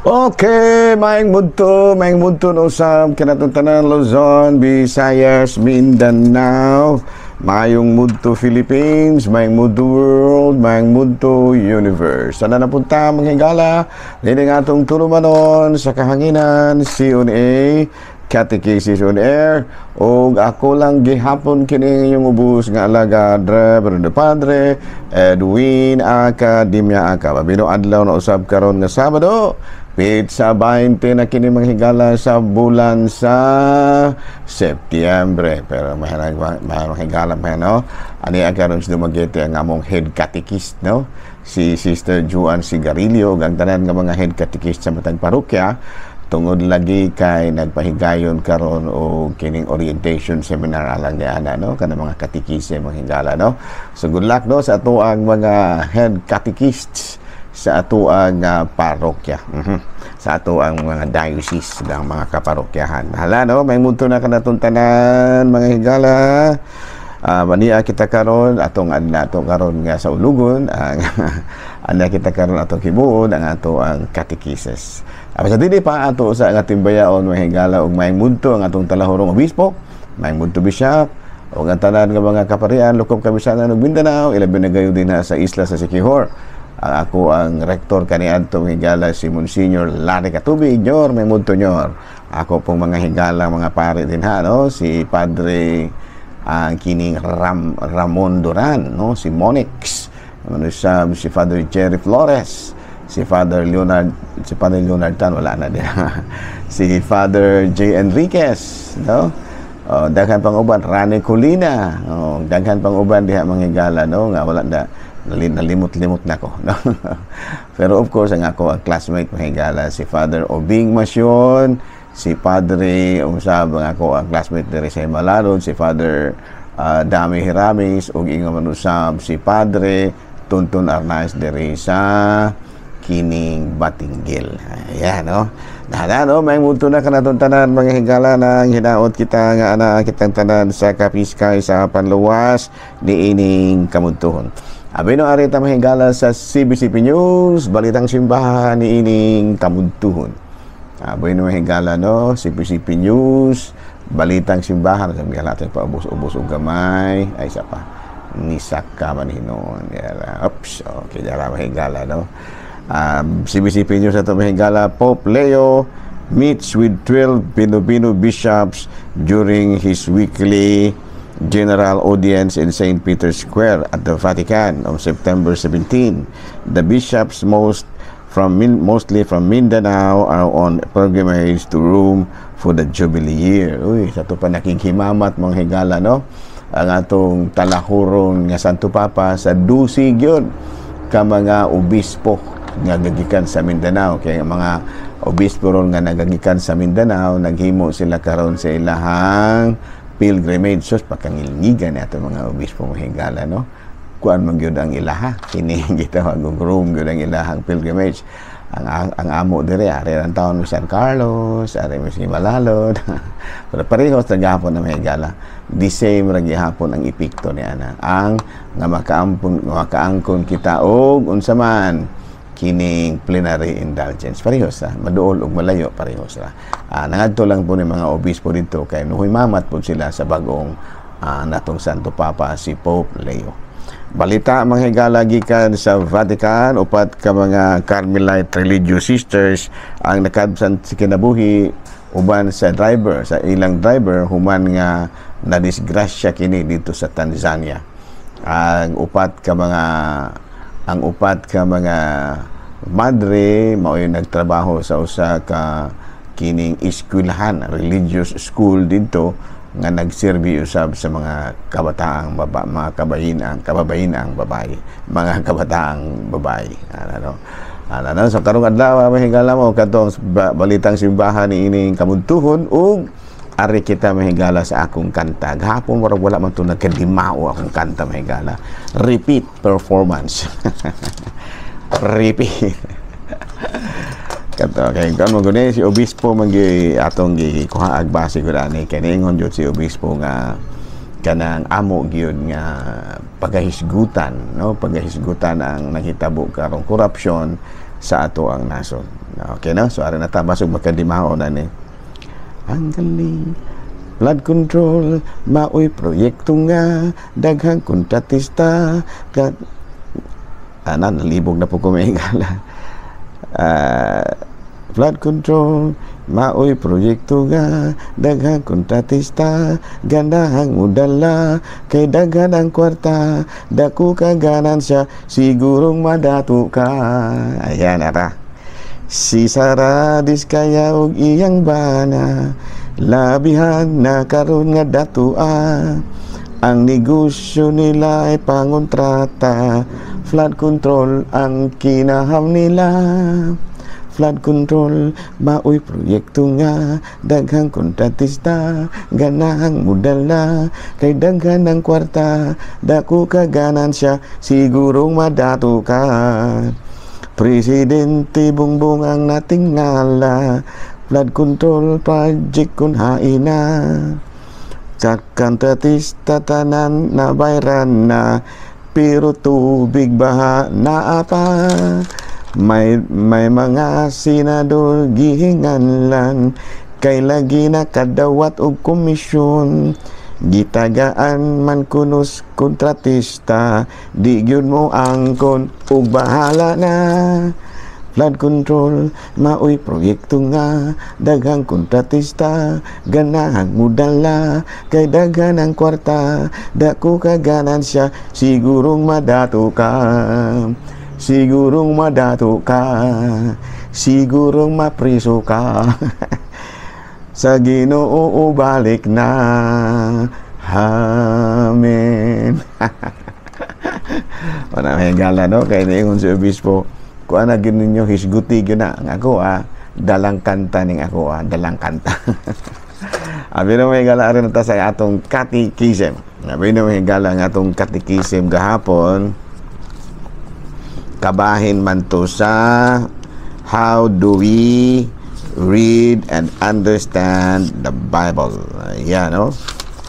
Okay, maayong mudto no usab kanatong tanan, Luzon, Visayas, Mindanao, maayong mudto Philippines, maayong mudto world, maayong mudto universe. Sana napunta mga higala, nining atong tulumanon sa kahanginan, CONA, Catechesis on Air, og ako lang gihapon kini inyong ubos nga alagad, Reverend Padre Edwin Academia Aka. Babino adlaw na usab karon nga Sabado, petsa 20 na kini, mga higala, sa bulan sa Setyembre. Pero maharang maharang higala pa, no? Ani ang karon sa Dumaguete ang among head catechist, no? Si Sister Juan Sigarillo ug ang tanan nga mga head catechist sa matag parokya, tungod lagi kay nagpahigayon karon og kining orientation seminar alang ni ana, no, kanang mga katekise, mga higala, no? So good luck, no, sa atoang mga head catechists sa atoang parokya, sa atoang mga diocese ng mga kaparokyahan. Hala, no, maayong mudto na kanatong tanan, mga higala. Maniya kita karon atong adna ato karon nga sa ulugon ang ana kita karon atong himuon ang ato ang catechesis. Sa dili pa ato sa nga timbayaon, mga higala, ug maayong mudto ang atong talahurong obispo, maayong mudto bishop, ug ang tanan nga mga kaparian lokop Kabisanan ug Mindanao, ilabi na gayon dinha sa isla sa Siquijor. Ang ako ang rektor kaniadto, mga higala, si Monsignor Larry Catubig. Nyor, maayong mudto, nyor. Ako pong mga higala, mga pare dinha, no, si Padre ang kining Ramon Duran, no, si Monix, ano siya, si Father Jerry Flores, si Father Leonard, si Father Leonard Tan, wala na din, si Father J. Enriquez, no? Oh, daghan pang uban, Rane Colina, oh, daghan pang uban diha, mga higala, no, nga wala na nalimot-limot na ko, no? Pero of course, ang ako ang classmate, mga higala, si Father Obing Masyon, si Padre usab ang ako ang classmate diri sa Himalalod, si Father Dami Hiramis, ug ingon man usab si Padre Tuntun Arnaiz diri sa kining Batinguil. Ayan, no? Dada, no? Maayong mudto na kanatong tanan, mga higala, nang hinaot kita nga ana kitang tanan sa kapiskay sa panluwas niining kamudtuhon. Abi no, ari ta, mga higala, sa CBCP News, balitang simbahan niining kamudtuhon. Aboy no, higala, no, CBCP News, balitang simbahan, sabi natin paubos-ubos og gamay, ay sa pa nisaka man hinuon. Oops, okay, dara, mga higala, no. CBCP News ato, mga higala, Pope Leo meets with 12 Filipino bishops during his weekly general audience in St. Peter's Square at the Vatican on September 17. The bishops, mostly from Mindanao, are on pilgrimage to Rome for the Jubilee year. Uy, sa to pa nakighimamat, mga higala, no? Ang atong talahuron nga Santo Papa sa 12 gyud ka mga obispo nga gagikan sa Mindanao. Kaya ang mga obispo ron nga nagagikan sa Mindanao, naghimo sila karon sa ilahang pilgrimage. Sus, pakangilngigan ato mga obispo, mga higala, no? Kuan man gyud ang ilaha kini gitawag og Rome gyud ang ilahang pilgrimage. Ang amo dire, ari ang taon mo San Carlos, ari mo si Malalod, pero pareho sa gahapon na, mga higala, the same ra gihapon ang epekto ni ana, ang nga makaampon, makaangkon kita og unsa man kining plenary indulgence. Pareho sa maduol ug malayo, pareho sa nangadto lang po ni mga obispo dito kay nuhimamat po sila sa bagong natong Santo Papa, si Pope Leo. Balita, mga higala, gikan sa Vatican, upat ka mga Carmelite religious sisters ang nakabsan sa kinabuhi uban sa driver, sa ilang driver, human nga nadisgrasya kini dito sa Tanzania. Ang upat ka mga madre mao'y nagtrabaho sa usa ka kining eskwelahan, religious school dito nga nagserbi usab sa mga kabataang baba, mga kababainang kababainang babae, mga kabataang babae. Ano, ano, no? So karong adlaw, mga higala mo katong balitang simbahan ni ining kamudtuhon, ug ari kita, mga higala, sa akong kanta. Gahapon murag wala man to nagkadimao akong kanta, mga higala. Repeat performance. Repeat. Kato kay kan mo guni si obispo man gi atong gikuha ag base gud ani, kay niingon jud si obispo nga kanang amo gyud nga pagahisgutan, no, pagahisgutan ang nahitabo karong korupsyon. Sa ato ang nasod. Okay na? So ara na ta, basog makadimao na ni. Ang galing. Flood control, maoy proyekto nga daghang kontratista ka ana, nalibog na po ko, mga higala. Flood control, maoy proyekto nga daghang kontratista, gandahang mudala kay daghan ang kwarta, dako ka ganansya, sigurong madato ka. Ayan ara. Si Sara Diskaya ug iyang bana, labihan na karon nga datua. Ang negosyo nila ay pangontrata, flood control ang kinaham nila. Flood control, maoy proyekto nga daghang kontratista, ganahang mudala kay daghan ang kwarta, dako ka ganansya, sigurong madato ka. Presidente Bongbong ang natingala, flood control project kun haina. Sa kontratista tanan na bayran na, pero tubig baha naa pa. May mga senador gihinganlan kay lagi nakadawat og komisyon. Gitagaan man kunos kontratista, di gyud mo angkon ug bahala na. Flood control, maoy proyekto nga daghang kontratista, ganahang mudala kay daghan ang kwarta, dako ka ganansya, sigurong madato ka, sigurong madato ka, sigurong mapriso ka. Sa Ginoo balik na. Amen. Wala may gala, no? Kay niingon si Obispo, kuan na gyud ninyo, hisguti gyud na ang ako ah, dalang kanta ning ako ah, dalang kanta. Abi na may gala rin ta sa atong catechism. Abi na may gala ang atong catechism gahapon, kabahin man to sa how do we read and understand the Bible. Ayan, no?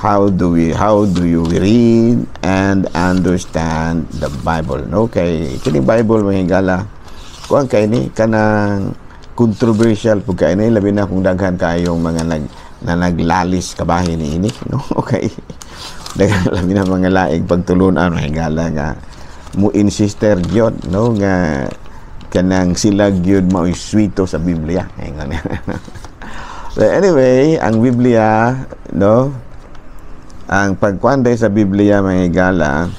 How do you read and understand the Bible? No, kay kini Bible, mga higala, kuan kay ni kanang controversial pud kay ni, labi na kung daghan kayong mga naglalis kabahin ni ini, no? Okay. Daghan labi na mga laing pagtulunan, mga higala, nga mo insister gyud, no, nga kanang sila gyud maoy swito sa Biblia. Ingon. So anyway, ang Biblia, no, ang pagkuan sa Biblia, mga higala,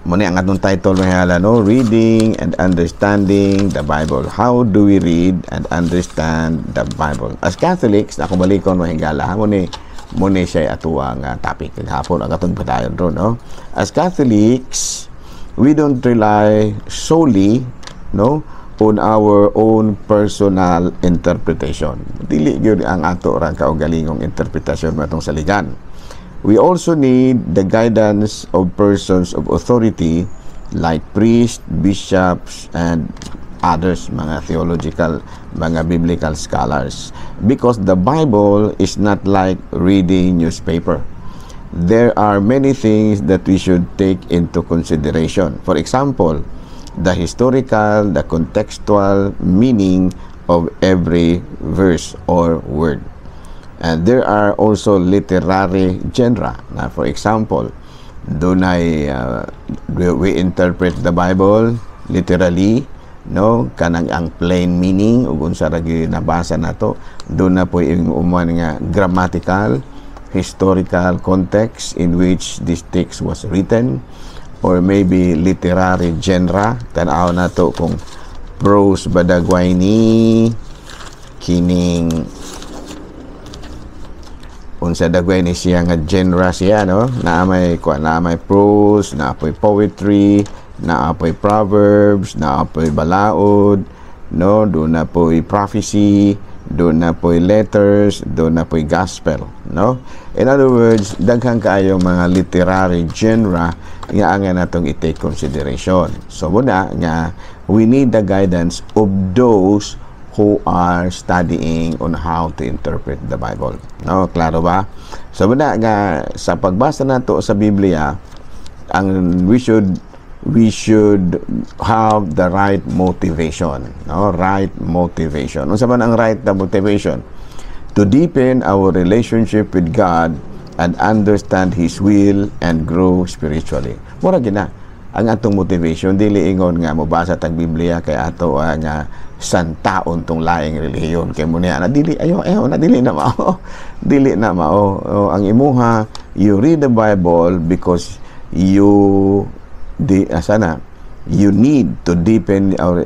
muna ang atong title, mga higala, no, reading and understanding the Bible. How do we read and understand the Bible? As Catholics, ako balikon, mga higala, mo ni siya atuang topic kagahapon ang atong padayon ron, no? As Catholics, we don't rely solely, no, on our own personal interpretation. Dili gyud ang ato ra kaugalingong interpretasyon matong saligan. We also need the guidance of persons of authority like priests, bishops, and others, mga theological, mga biblical scholars. Because the Bible is not like reading newspaper. There are many things that we should take into consideration. For example, the historical, the contextual meaning of every verse or word. And there are also literary genre. Na for example, dunay we interpret the Bible literally, no, kanang ang plain meaning ug unsa ra gyud nabasa nato. Duna po yung uman nga grammatical, historical context in which this text was written, or maybe literary genre. Tan-aw nato kung prose ba dagway ni kining, unsa dagway ni siya nga genre siya, no? Naa may kuan, naa may prose, naa poy poetry, naa poy proverbs, naa poy balaod, no? Duna poy prophecy, duna poy letters, duna poy gospel, no? In other words, daghan kaayo mga literary genre nga ang natong i-take consideration. So muna nga we need the guidance of those who are studying on how to interpret the Bible. No, klaro ba? So muna nga sa pagbasa nato sa Biblia, ang we should We should have the right motivation, no? Right motivation. Unsa man ang right na motivation? To deepen our relationship with God and understand His will and grow spiritually. Mura gina ang atong motivation. Dili ingon nga mobasa tag Biblia kay ato nga santaon tong laing relihiyon kay mo niya na. Dili, ayo, ayo na, dili na mao, dili na mao. Oh, ang imuha, you read the Bible because you di asana you need to deepen our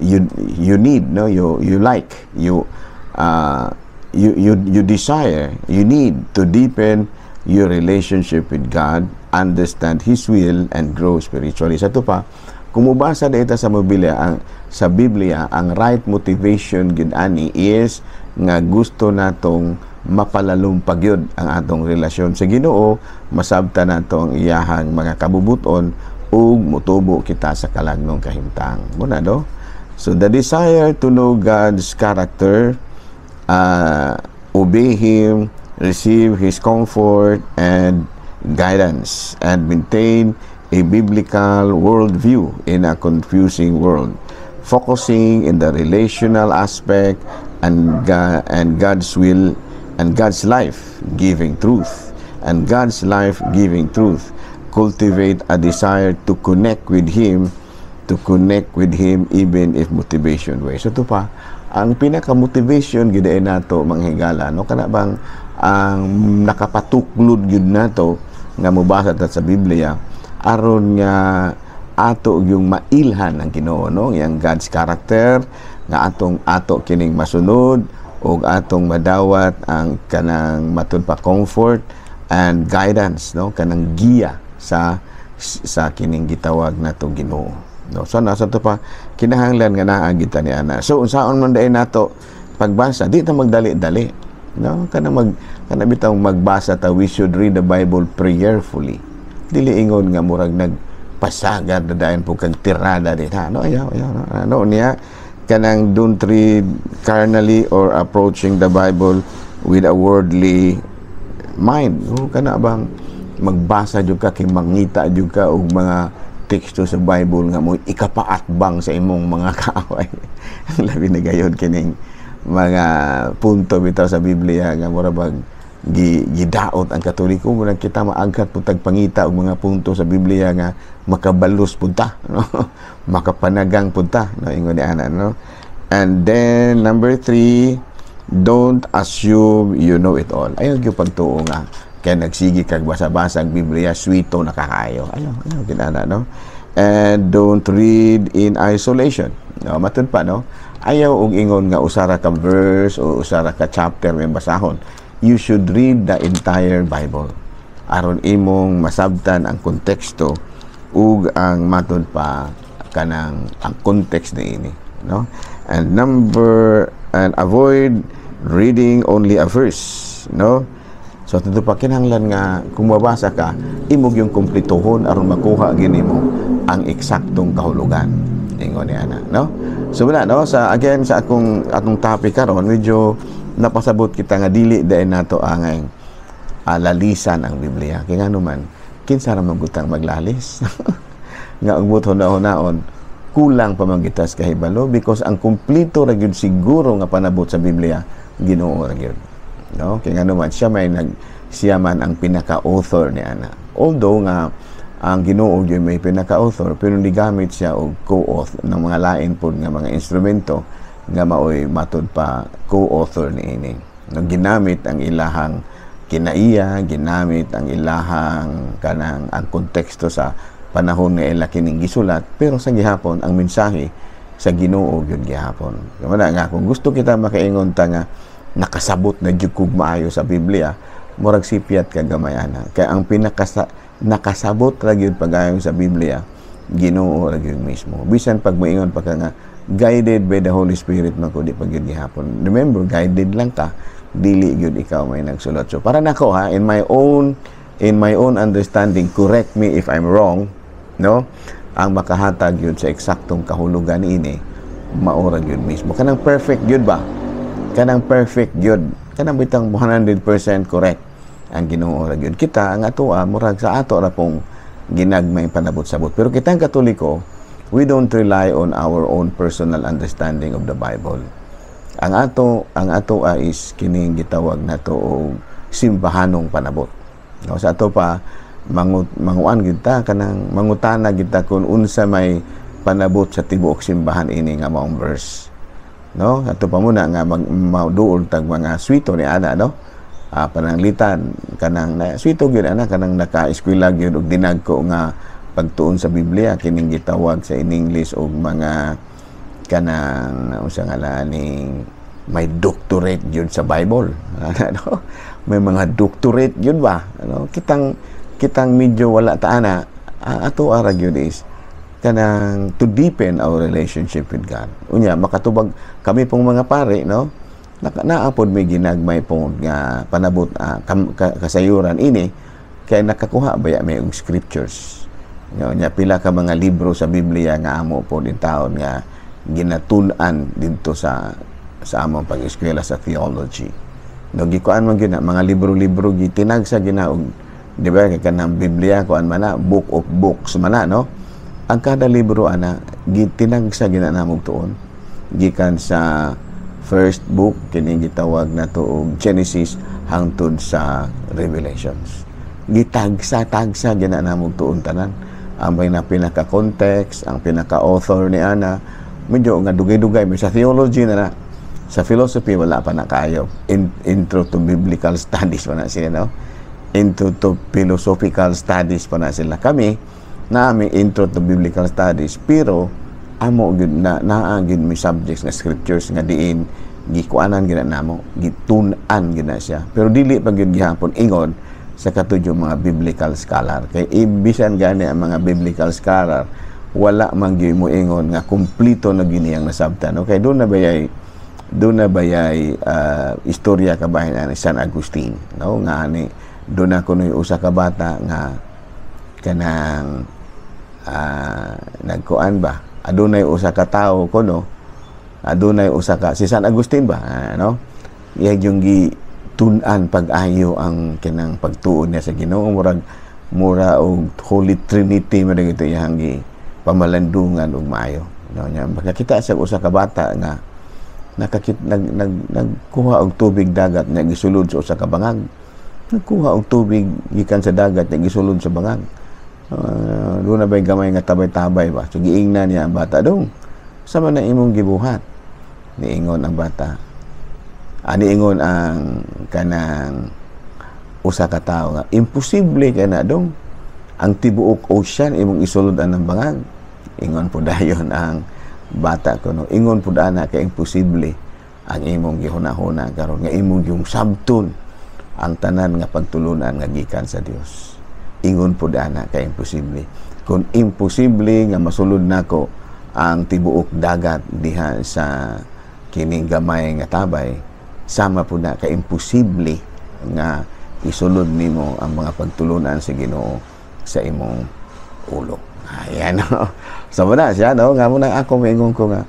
you need, no, you like you you you you desire, you need to deepen your relationship with God, understand His will and grow spiritually. Sa ato pa, kung mubasa dita sa Biblia, ang right motivation gid ani is nga gusto natong mapalalom pa gyud ang atong relasyon sa Ginoo, masabtan nato ang iyahang mga kabubuton ug mutubo kita sa kalagnong kahimtang. Muna, no? So the desire to know God's character, obey Him, receive His comfort and guidance, and maintain a biblical worldview in a confusing world, focusing in the relational aspect and God's will and God's life giving truth and God's life giving truth. Cultivate a desire to connect with Him, to connect with Him even if motivation way. So ito pa, ang pinaka-motivation gid nato, mga higala, no, kana bang ang nakapatuklod gyud nato nga mobasa ta sa Biblia aron nga ato yung mailhan ang Ginoo, no, yang God's character nga atong ato kining masunod ug atong madawat ang kanang matud pa comfort and guidance, no, kanang giya sa kining gitawag nato Ginoo, no? So nasa to pa, kinahanglan nga naa kita ni ana. So unsaon man diay nato pagbasa? Di ta magdali-dali, no? Kana bitaw magbasa ta, we should read the Bible prayerfully. Dili ingon nga murag nagpasagad na dayon po kag tirada din ha, no? Ayaw, ayaw, no? Ano niya, kanang don't read carnally or approaching the Bible with a worldly mind, no? Kana bang magbasa jud ka kay mangita jud ka og mga teksto sa Bible nga mo ikapaatbang sa imong mga kaaway. Labi na gayod kining mga punto bitaw sa Biblia nga mura bag gidaot ang Katoliko mo kita. Maaghat pud tag pangita og mga punto sa Biblia nga makabalos pud ta, no? Makapanagang pud ta, no? Ingon ni ana, no? And then number 3, don't assume you know it all. Ayaw gyud pagtuo nga kaya nagsige kag basa-basa ang Biblia, swito nakakaayo. Ayaw, ayaw kinana, no? And don't read in isolation, no? Matud pa, no, ayaw og ingon nga usa ra ka verse o usa ra ka chapter may basahon. You should read the entire Bible aron imong masabtan ang konteksto ug ang matud pa kanang ang context ni ini, no? And avoid reading only a verse, no? So ato pa, kinahanglan nga kung mabasa ka, imo gyung kumpletohon aron makuha gini mo ang eksaktong kahulugan. Ingon ni ana, no? So wala, no, sa again sa akong topic karon, medyo napasabot kita nga dili dayon nato ang lalisan ang Biblia. Kay ngano man, kinsa ra man gutang maglalis nga ang buot huna-hunaon kulang pa man kita sa kahibalo, because ang kumpleto ra gyud siguro nga panabot sa Biblia, Ginoo ra gyud, no? Kay ngano man, siya man ang pinaka-author ni ana. Although nga ang Ginoo gyud may pinaka-author, pero gigamit siya og co-author ng mga lain pod nga mga instrumento nga maoy matud pa co-author ni ini, no? Ginamit ang ilahang kinaiya, ginamit ang ilahang kanang ang konteksto sa panahon nga ila kining gisulat, pero sa gihapon ang mensahe sa Ginoo gyud gihapon. Kaya nga kung gusto kita makaingon ta nga nakasabot na jud kog maayo sa Biblia, murag sipyat ka gamay ana. Kay ang pinakasa nakasabot ra gyud pagayon sa Biblia, Ginoo ra gyud mismo. Bisan pag moingon pa ka nga guided by the Holy Spirit man ko, di pa gyud gihapon. Remember, guided lang ka, dili gyud ikaw may nagsulat. So para nako ha, in my own understanding, correct me if I'm wrong, no? Ang makahatag yun sa eksaktong kahulugan ini, mao ra gyud mismo. Kanang perfect gyud ba? Kanang perfect gyud. Kanang bitang 100% correct ang Ginoo ra gyud. Kita ang atoa murag sa ato ra pong ginagmay panabot-sabot. Pero kitang Katoliko, we don't rely on our own personal understanding of the Bible. Ang ato is kining gitawag nato og simbahanong panabot. No, sa ato pa manguan kita, kanang mangutana kita kung unsa may panabot sa tibuok simbahan ini nga maong verse. No, ato pa muna nga maduol tag mga swito ni ana, no? Pananglitan kanang na, swito gyud ana, kanang naka-eskwela gyud og dinagko nga pagtuon sa Biblia, kining gitawag sa in English og mga kanang unsa nga ning may doctorate gyud sa Bible, ano, may mga doctorate gyud ba, ano. Kitang kitang medyo wala ta ana, ato ara gyud is kanang to deepen our relationship with God. Unya makatubag kami pong mga pare, no, naapod may ginagmay po nga panabot, kasayuran ini kay nakakuha baya may og scriptures, no? Nya pila ka mga libro sa Biblia nga amo po din taon nga ginatun-an didto sa among pag-eskwela sa theology, no? Gikuan man gyud na mga libro-libro, gitinagsa gina og, di ba, kay kanang Biblia kuan man na, book of books man na, no? Ang kada libro ana gitinagsa gina namog tuon gikan sa first book, kini gitawag nato og Genesis, hangtod sa Revelations. Gitagsa-tagsa gina namog tuon tanan, ang may na pinaka-context, ang pinaka-author ni ana. Medyo nga dugay-dugay may sa theology na na. Sa philosophy wala pa na kayo. Intro to biblical studies pa na sila, no? Intro to philosophical studies pa na sila. Kami, naami intro to biblical studies, pero amo gyud na naa gyud may subjects nga scriptures nga diin gikuanan gyud na namo, gitun-an gyud na siya. Pero dili pa gyud gihapon ingon sa katudyo mga biblical scholar. Kay ibisan gani ang mga biblical scholar, wala man gyud mo ingon nga kumpleto na gyud niyang nasabtan. Okay, doon na bayay istorya kabahin ani San Agustin, no? Nga ani doon na kunoy usa ka bata nga kanang nagkuan ba, adunay usa ka tawo kuno, adunay usa ka si San Agustin ba, ano, iya yung gitun-an pag-ayo ang kinang pagtuon niya sa Ginoo, murag mura og Holy Trinity man ito iyang gi pamalandungan og maayo, no? Nya makakita sa usa ka bata nga nakakit nag, nag nagkuha og tubig dagat nga gisulod sa usa ka bangag, nagkuha og tubig gikan sa dagat nga gisulod sa bangag. Doon na ba'y gamay nga tabay-tabay ba? So giingnan niya ang bata, "Dong, sama na imong gibuhat?" Niingon ang bata. Niingon ang kanang usa ka tawo nga, "Imposible kay na, dong. Ang tibuok ocean imong isulod ang bangag." Ingon po dayon ang bata kuno, "Ingon pud ana kay imposible ang imong gihuna-huna karon nga imong yung sabton ang tanan nga pagtulunan nga gikan sa Dios. Ingon pud ana kay imposible. Kung imposible nga masulod nako ang tibuok dagat diha sa kining gamay nga tabay, sama pud na ka imposible nga isulod nimo ang mga pagtulunan sa Ginoo sa imong ulo." Ayan, no? So na siya, no? Nga mo na ako maingon ko nga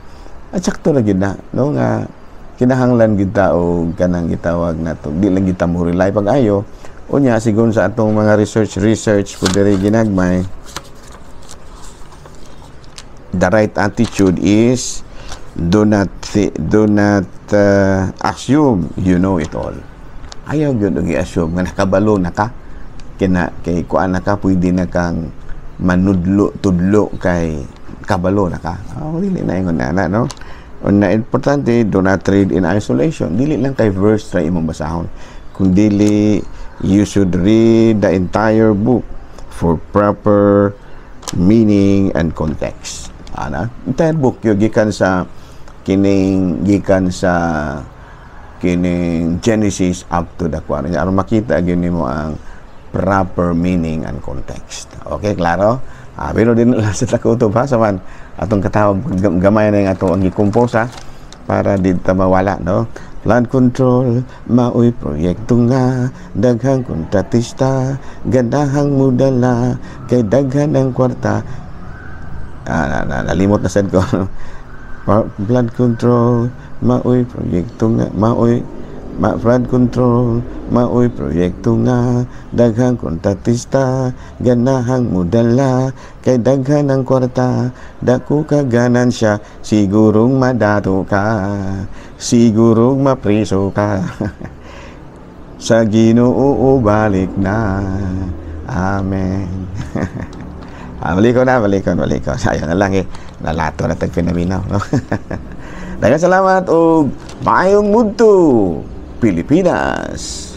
at sakto na gyud na, no, nga kinahanglan gyud ta og kanang gitawag nato, di lang kita mo rely pag-ayo. Unya sigon sa atong mga research research po diri ginagmay, the right attitude is do not assume you know it all. Ayaw gyud og i-assume nga nakabalo na ka, kina kay kuan na ka, pwede na kang manudlo tudlo kay kabalo na ka. Oh, dili na ingon na, no? Una, importante, do not read in isolation. Dili lang kay verse ra imong basahon, kung dili you should read the entire book for proper meaning and context ana. Entire book yo, gikan sa kining Genesis up to the kwan, aron makita gyud nimo ang proper meaning and context. Okay, klaro? Pero din lang sa takutob ha, sa man atong katawag, gamay na yung ato ang gi-compose ha, para di ta mawala, no? Flood control maoy proyekto nga daghang kontratista ganahang mudala kay daghan ang kwarta. Nalimot na sad ko. Flood control maoy proyekto nga maoy Ma flood control maoy proyekto nga daghang kontratista ganahang mudala kay daghan ang kwarta, dako ka ganansya, sigurong madato ka, sigurong mapriso ka. Sa Ginoo balik na. Amen. Ah, balik ko na, balik ko, balik ko. Sayo na lang eh. Nalato na tag pinaminaw, no? Daghang salamat og maayong mudto, Pilipinas.